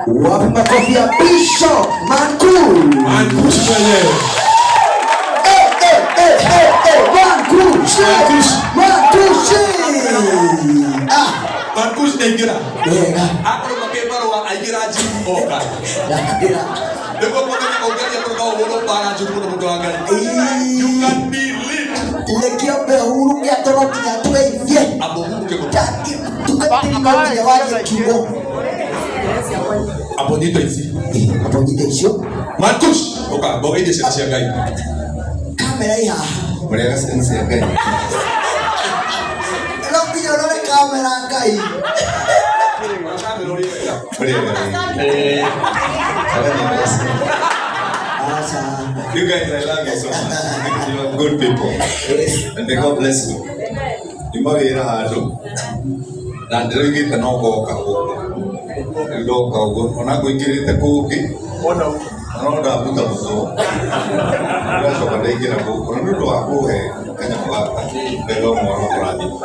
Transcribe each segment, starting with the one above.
Wapi makofi ya Bishop Mankush? Mankush mwenyewe. Eh, eh, eh, eh, eh, Mankush. Mankush. Mankush. Ah, Mankush nĩaingĩra. wega. Akorwo makĩbarũa aingĩra njimu oka. Ndakĩra. Nĩguo mũthenya ũngĩaria mũno no ũhũrwo mbara njũru mũno mũndũ wa Ngai. You can be lit. Reke ombe ũhurũke atoro nginya tũgeithie. Amba ũhurũke mũno. Tungatĩri no nginya warie kiugo. Amba ũnyite ici. Amba ũnyite icio. Mankush, ũka mboga iria ciana cia Ngai. Kamera ĩ haha. Mũrĩaga ciana cia Ngai. No nginya ũrore kamera Ngai. Kamera ũrĩe wega. Mũrĩaga rĩngĩ. Aga nĩ mbeca. Aca. You guys, I love you so much. You are good people. Yes. And may God bless you. Nyuma wĩra handũ na ndĩroigĩte no ngoka gũkũ. Rĩu ndoka ũguo ona ngũingĩrĩte kũngĩ no ndabuta mũtwe ndacoka ndaingĩra gũkũ na nĩ ũndũ wa kũhe kanyamũ gaka Ngai wa mwana kũrathima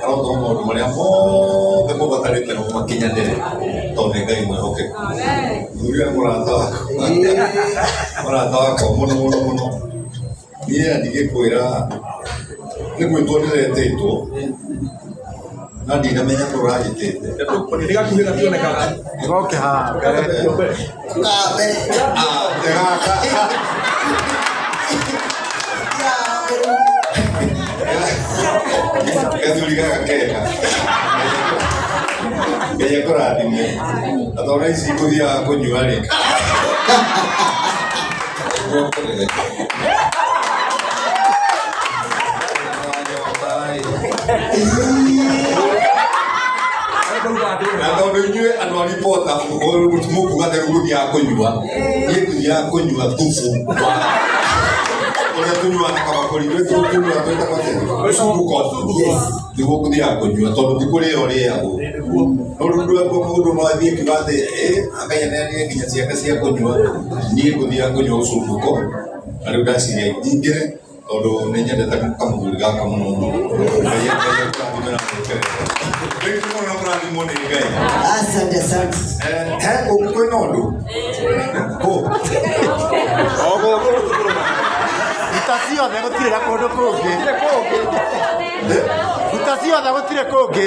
arotũma maũndũ marĩa mothe mũbatarĩte no makinyanĩre tondũ nĩ Ngai mwĩhokeku. Mũthuri ũyũ nĩ mũrata wakwa mũrata wakwa mũno mũno mũno niĩ na ndingĩkwĩra nĩ gwĩtwo ndĩretĩtwo na ndinamenya kũrĩa ũranjĩtĩte. Nĩ gakuhĩ gationekaga. Goke haha mbere. Kamera. Ah, nĩ gaka. Ya mbere. Gathuri gaka kega. Ngai akũrathime. Na tondũ ici ngũthiaga kũnyua rĩ. Nguongerere. Na tondũ inyuĩ andũ a ribota mũkuga atĩ rĩu ngũthiaga kũnyua niĩ ngũthiaga kũnyua thubu wa ũrĩa tũnyuaga na kabakũri ũrĩa tũnyuaga twĩtagwo atĩa ũcumbuko Yes. nĩguo ngũthiaga kũnyua tondũ ti kũrĩa ũrĩagwo no rĩu ndwekwo mũndũ no athiĩ akiuga atĩ Ngai aneanire nginya ciake cia kũnyua niĩ ngũthiaga kũnyua ũcumbuko na rĩu ndaciria nyingĩre tondũ nĩ nyendete kamũthuri gaka mũno mũno. Ngai Ngai akũrathime na mwĩkerere. Thank you mũno na mũrathimwo nĩ Ngai. Asante, asante. He gũkũ kwĩna ũndũ kũ Ruta ciothe gũtirĩ na kũndũ kũngĩ. Ruta ciothe gũtirĩ kũngĩ.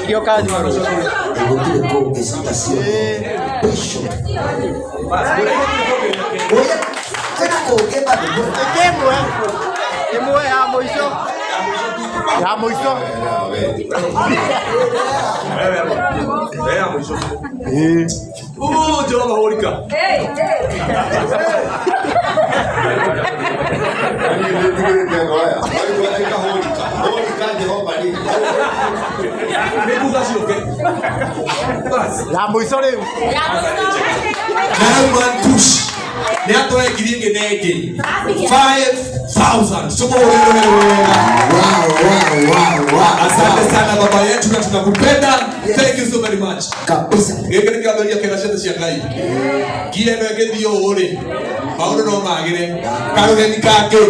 Iria ũkanyua rũciũ. Gũtirĩ kũngĩ cita ciothe. Bishop. Oya, kwĩna kũngĩ bado. Ĩngĩ ĩmwe. Ĩmwe ya mũico. Ya mũico. Ya mũico. Jehova hũrika. Niĩ nĩndigĩrĩte ngoya. Waigua ĩkahũrika. Hũrika Jehova rĩ. Nĩ kuga ciũke. Bas. Ya mũico rĩu. Na rĩu Mankush nĩ atwae ngiri ĩngĩ na ĩngĩ 5000 tũmũhũrĩre wega. Wow, wow, wow, wow. Asante sana baba yetu na tunakupenda. Yes. Thank you so very much. Kabisa. Gĩkĩ nĩ kĩambĩrĩria kĩega ciana cia Ngai. Ngia ĩno ĩngĩthiĩ ũũ rĩ, maũndũ no magĩre. Karũgeni kangĩ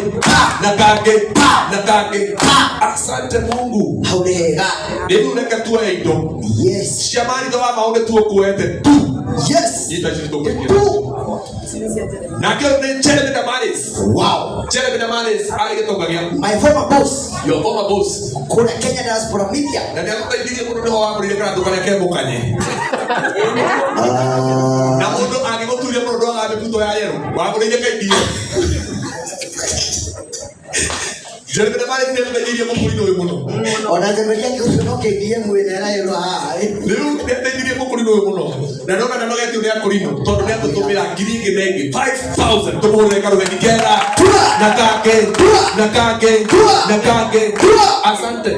na kangĩ na kangĩ. Asante Mungu. Hau nĩ hega. Rĩu reke tuoye indo Yes. cia maritha wa maũndũ tuokuete tu. Yes. Nyita ici tũkũingĩra. Tu. Nake ũyũ nĩ Jeremy Damaris. Wow. Jeremy Damaris arĩ gĩtonga gĩaku. My former boss. Your former boss. Kũrĩa Kenya Diaspora Media. Na nĩ agũteithirie mũno nĩho wagũrire karatũ karĩa ke mũkanye. Ah. Na mũndũ angĩgũturia mũno ndwagaga mĩbuto ya yero. Wagũrĩire KBA. Jeremy Damaris nĩ agũteithirie mũkũrinũ ũyũ mũno. Ona njemeria ũcio no KDM wĩna ĩraĩrwo haha. Rĩu nĩ ateithirie mũkũrinũ ũyũ mũno. Na ndona ndanogetio nĩ akũrinũ tondũ nĩ atũtũmĩra ngiri ĩngĩ na ĩngĩ 5000 tũmũhũrĩre karũheni kega Tua. na kangĩ Tua. na kangĩ Tua. na kangĩ. Tua. Asante.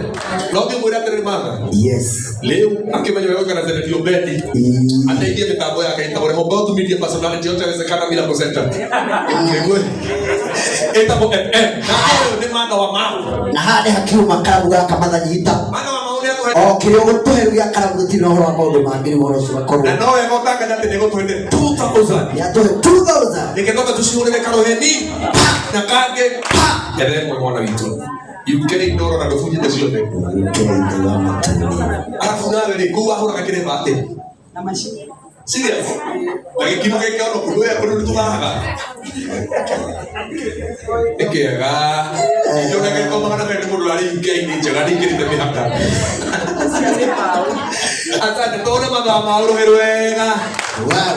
No ngĩmwĩra atĩrĩrĩ Martha, Yes. rĩu akĩmenya wega gũikara Zenetio Bedi ateithie mĩtambo yake ĩtagwo Rehoboth Media Personality yote yawezekana Miracle Center. Nĩguo ĩtagwo FM. Na ũyũ nĩ Martha wa Mau. Na haha nĩ hakiuma karamu gaka mathanyita. Martha wa Mau nĩ atũhe O kĩrĩa ũgũtũhe rĩu gĩa karamu gũtirĩ na ũhoro wa maũndũ mangĩ rĩu ũhoro ũcio ũgakorwo. Na no wega ũtangathe atĩ nĩ gũtũhete 2000. Nĩ atũhe 2000. Nĩgetha tũcihũrĩre karũheni na kangĩ Ngethere mwe mwana witũ. UK ndoro na ndũbunjĩte ciothe. Ngai wa matũũra. Arabu nawe rĩ kũu wahũraga kĩremba atĩa? Na macini. Serious. Na gĩkimo gĩkĩ ono kũndũ ya kũndũ tũthaga. Nĩ kĩega. Ingĩona gĩko 200 mũndũ arĩ UK nĩ njega nĩingĩrĩte mĩhaka. Asante tona mathaa ma rũhĩ rwega. Wow.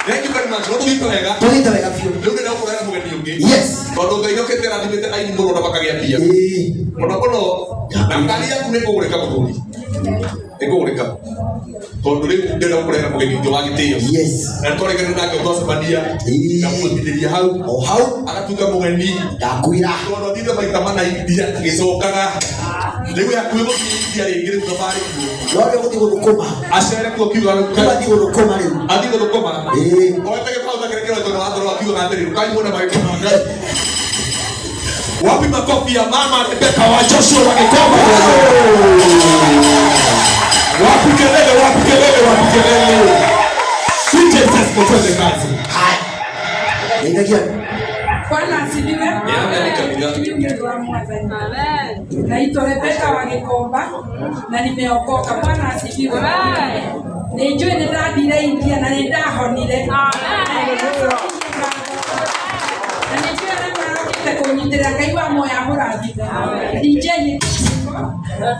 Thank you very much. No tũgĩte wega. Tũgĩte wega biũ. Rĩu ndĩrenda gũkũrehera mũgeni ũngĩ. Yes. Tondũ Ngai okĩte arathimĩte aini mũno na makagĩa mbia. Ĩĩ. Mũno mũno. Na ngari yaku nĩ ĩkũgũrĩka mũthuri. Ĩkũgũrĩka. Tondũ rĩu ndĩrenda gũkũrehera mũgeni ũngĩ wa gĩtĩo. Yes. Na nĩtwarĩkanĩire nake twacemania. Ĩĩ. Ngamũthithĩria hau. O hau Agatuĩka mũgeni. ndakwĩra. Tondũ athiĩte maita mana India agĩcokaga. Rĩu hakuhĩ gũthiĩ India rĩngĩ rĩu thabarĩ kuo. No nĩ gũthiĩ gũthũkũma. Acere kuo kiuga Rĩu athiĩ gũthũkũma rĩu. athiĩ gũthũkũma. Ĩĩ. Oete gĩbaũ ta kĩrĩa kĩroetwo nĩ watho akiugaga atĩrĩ ndũkaimwo na magĩkoma Ngai. Wapi makofi ya mama Rebecca wa Joshua wa Gĩkomba? Wapi kelele, wapi kelele, wapi kelele? DJ Tesco, twende kazi. Haya. Ndeithagia. Bwana asifiwe. Amen kabisa. Mimi ndio wa Mwathani. Naitwa Rebecca wa Gĩkomba na nimeokoka. Bwana asifiwe. Nĩ njũĩ nĩ ndathire India na nĩ ndahonire. Na nĩ njũĩ arĩa marokĩte kũnyitĩrĩra Ngai wa muoyo amũrathime. DJ Yeah.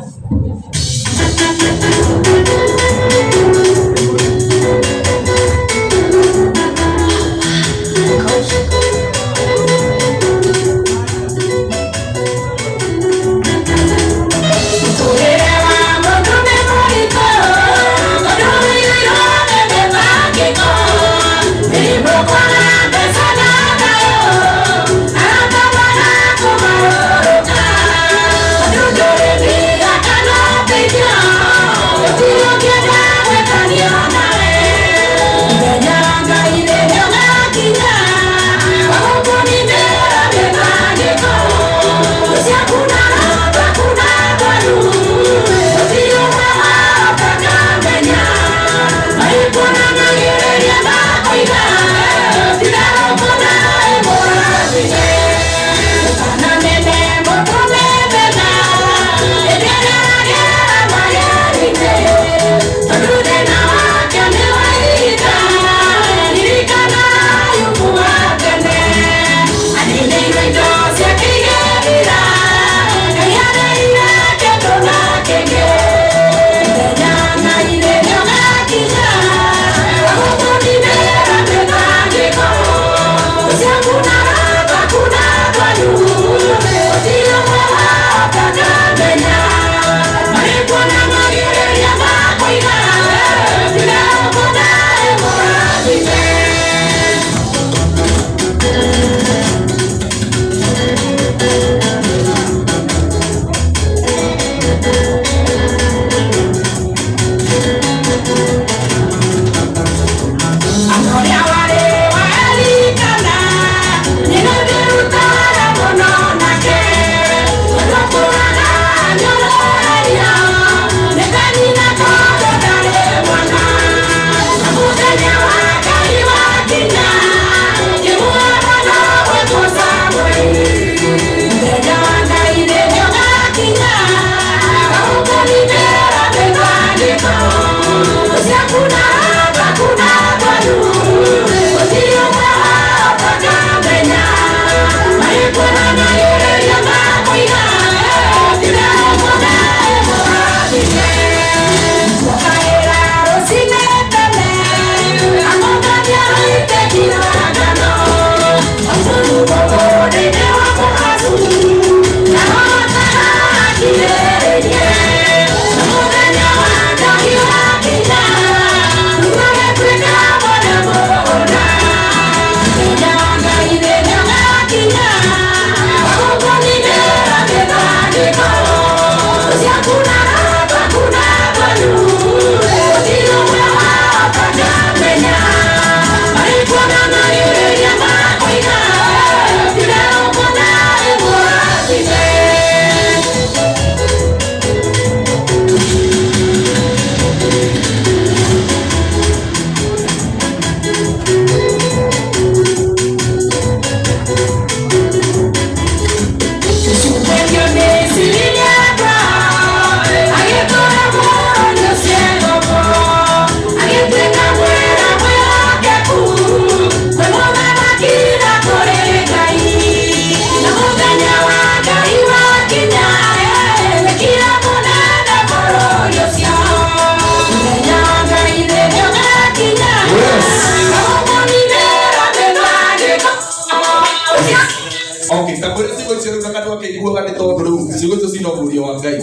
Ngĩiguaga nĩ tondũ rĩu ciugo icio cina ũguũrio wa Ngai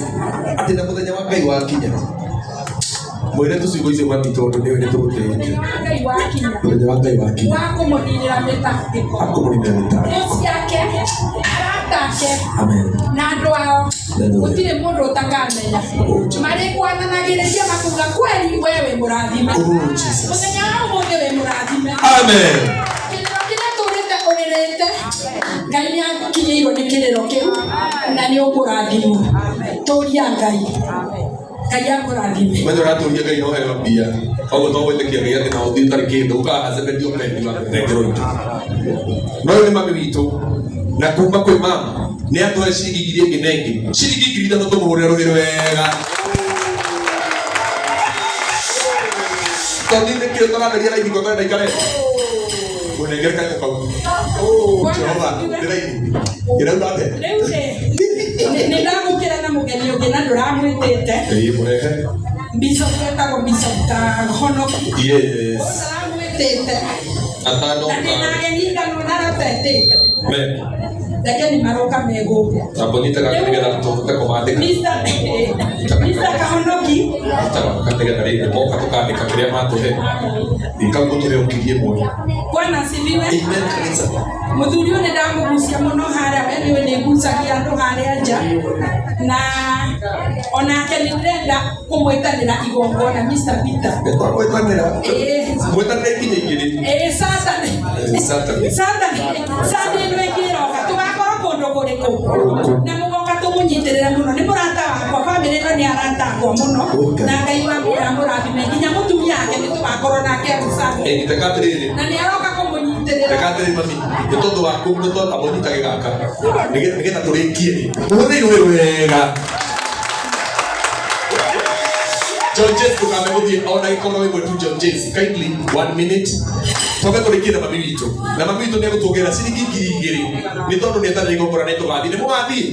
atĩ na mũthenya wa Ngai wakinya mwĩre tu ciugo icio mami tondũ nĩwe nĩ tũgũtĩĩte. Mũthenya wa Ngai wakinya. Mũthenya wa Ngai wakinya. Wa kũmũninĩra mĩtangĩko. Akũmũninĩra mĩtangĩko. Thũ ciake, arata ake, Amen. na andũ ao gũtirĩ mũndũ ũtakamenya. Marĩkwananagĩrĩria makuga kweli we wĩ mũrathime. Oh, Jesus. Mũthenya wa ũmũthĩ wĩ mũrathime. Amen. Kĩrĩro kĩrĩa tũrĩte ũrĩrĩte Ngai nĩ akinyĩirwo nĩ kĩrĩro kĩu na nĩ ũkũrathimwo. Tũria Ngai. Ngai akũrathime. Menya ũratũria Ngai no heo mbia. Koguo to gwĩtĩkia Ngai atĩ no ũthiĩ ũtarĩ kĩndũ ũkahacemerio pendi wa thengerwo itũ. No ũyũ nĩ mami witũ na kuma kwĩ mama nĩ atũhe ciringi ngiri ĩngĩ na ĩngĩ ciringi 3,000 tũmũhũrĩre rũhĩ wega. Tondũ nĩ kĩo tũrameria raithi kwa tũrenda ikare. Mũnengere kanyamũ kau. Oh, Jehova, nĩ raithi. Ĩrauma atĩa? Rĩu rĩ, nĩ ndamũkĩra na mũgeni ũngĩ na ndũramwĩtĩte. Ĩĩ, mũrehe. Bishop etagwo Bishop Kahonoki. Yes. Ũtaramwĩtĩte. Atano. Na ndĩna ageni igana ũna atetĩte. Me. Reke nĩ maroka me gũkũ. Tambonyita gaka nĩgetha tũhote kũmandĩka. Mr. Kahonoki. Gaka nĩgetha rĩrĩ moka tũkandĩka kĩrĩa matũhe. Kau gũtũhe 1,000. Bwana asifiwe. Amen kanitha. Mũthuri ũyũ nĩ ndamũgucia mũno harĩa we nĩwe nĩ ngucagia andũ harĩa nja na onake nĩ ndĩrenda kũmwĩtanĩra igongona Mr. Peter. Mwĩtanĩra. Ĩĩ. Mwĩtanĩra ikinya igĩrĩ. Ĩĩ, Saturday. Saturday. Saturday. Saturday ĩno ĩngĩ ĩroka tũgakorwo kũndũ kũrĩkũ na mũgoka tũmũnyitĩrĩre mũno nĩ mũrata wakwa bamĩrĩ ĩno nĩ arata akwa mũno na Ngai wa amũrathime nginya mũtumia wake nĩ tũgakorwo nake Saturday. Ĩĩ, reka atĩrĩrĩ. Na nĩ aroka kũmũnyitĩrĩra. Reka atĩrĩrĩ mami nĩ tondũ waku nĩ tondũ amũnyitage gaka nĩgetha tũrĩkie mũhũthĩre rũhĩ wega. John James ndũkambe gũthiĩ ona gĩkorwo wĩ mwetu John James kindly 1 minute twambe tũrĩkie na mami witũ na mami witũ nĩ egũtuongerera ciringi 2,000 nĩ tondũ nĩ etanĩire igongona nĩ tũgathiĩ nĩ mũgathiĩ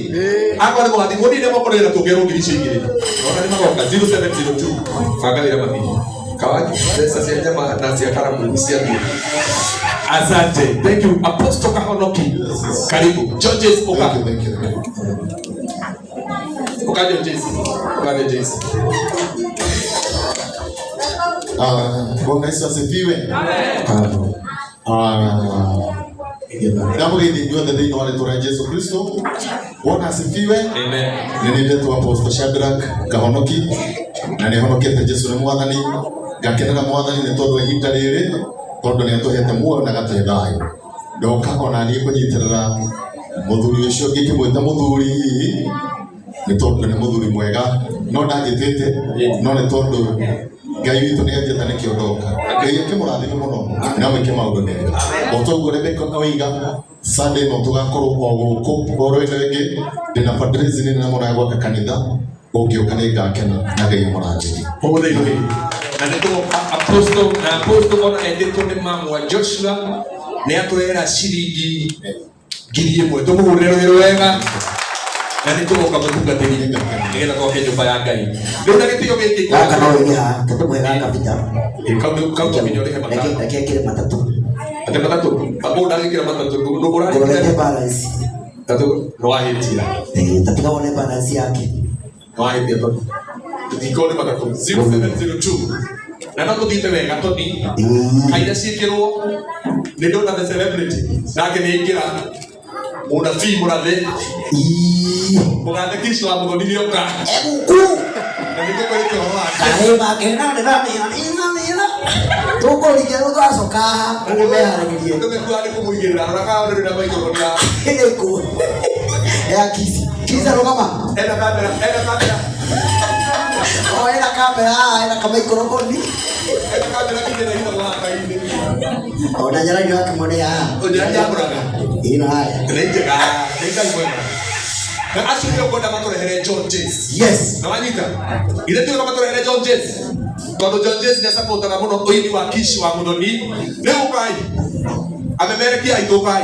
akorwo nĩ mũgathiĩ mũnine moko nĩgetha tuongererwo ngiri icio igĩrĩ ona nĩ magoka 0702 banga wĩra mami kawaki mbeca cia nyama na cia karamu cia mbia. Asante. Thank you. Apostle Kahonoki. Karibu. John James Oka. Thank you, thank you. Oka John James. Oka John James. Bwana Yesu asifiwe. Amen. Ndamũgeithia inyuothe thĩinĩ wa rĩtwa rĩa Jesu Kristo. Bwana asifiwe. Amen. Nĩ nĩndetwo Apostle Shadrach Kahonoki na nĩ honokete Jesu nĩ mwathani. Ngakenera mwathani nĩ tondũ wa ihinda rĩrĩ tondũ nĩ atũhete muoyo na agatũhe thayũ. Ndoka ona niĩ kũnyitĩrĩra mũthuri ũcio ngĩkĩmwĩta mũthuri hihi nĩ tondũ nĩ mũthuri mwega no ndanjĩtĩte no nĩ tondũ Ngai witũ nĩ anjĩta nĩkĩo ndoka. Ngai akĩmũrathime mũno na mwĩke maũndũ mega. O toguo Rebecca oiga Sunday no tũgakorwo o gũkũ ũhoro ĩno ĩngĩ ndĩna fundraising na mũno ya gwaka kanitha ũngĩũka nĩ ngakena na Ngai amũrathime. Hũthĩra indo hii. Na nĩ tũgoka Apostle na Apostle ona etĩtwo nĩ mamu wa Joshua nĩ atũrehera ciringi 1,000 tũmũhũrĩre rũhĩ wega na nĩ tũgoka mũtungatĩri nĩgetha twake nyũmba ya Ngai. Rĩu na gĩtĩo gĩkĩ Gaka no ũige haha, tũtũmũhe gaka Peter. Ĩ, kau kau nginya ũrĩhe matatu. Reke ekĩre matatũ. Atĩ matatũ? Mũndũ ndangĩkĩra matatũ, ndũgũra Ngũrorete balance. Tatũ nĩ wahĩtia. Ĩ, ta tiga wone balance yake. Nĩ wahĩtia tondũ tũtingĩkorwo nĩ matatũ. 0702. Na no tũthiĩte wega tondũ kaira ciĩkĩrwo nĩ ndona the celebrity nake nĩ aingĩra mũnabii mũrathe mũgathe Kristo wa mũthoni nĩoka. Egũkũ. Na nĩ tũkwĩrĩte ũhoro wake. Karĩ make na nĩ na nĩ na nĩ na. Tũkũrigia rĩu twacoka haha, ũguo meharagĩrie. Ndũmekuaga nĩ kũmũigĩrĩra, rora kana ndũrĩ na maikroboni ya. Ĩkũ. Ya Kisi. Kisi arũgama. Ena kamera, ena kamera. O, ena kamera haha, ena kamaikroboni. Ena kamera kinya na hinya mũhaka-inĩ. Ona Nyarari wakĩmuonea haha. Nyarari amũraga. Ĩno haya. Nĩ njega, nĩ Ngai mwega. Na acio nĩo ngwenda matũrehere John James. Yes. Na wanyita? Ithe tiwe matũrehere John James. Tondũ John James nĩacapotaga mũno ũini wa Kish wa Mũthoni. Rĩu ũkai. Amemerekia aitũ ũkai.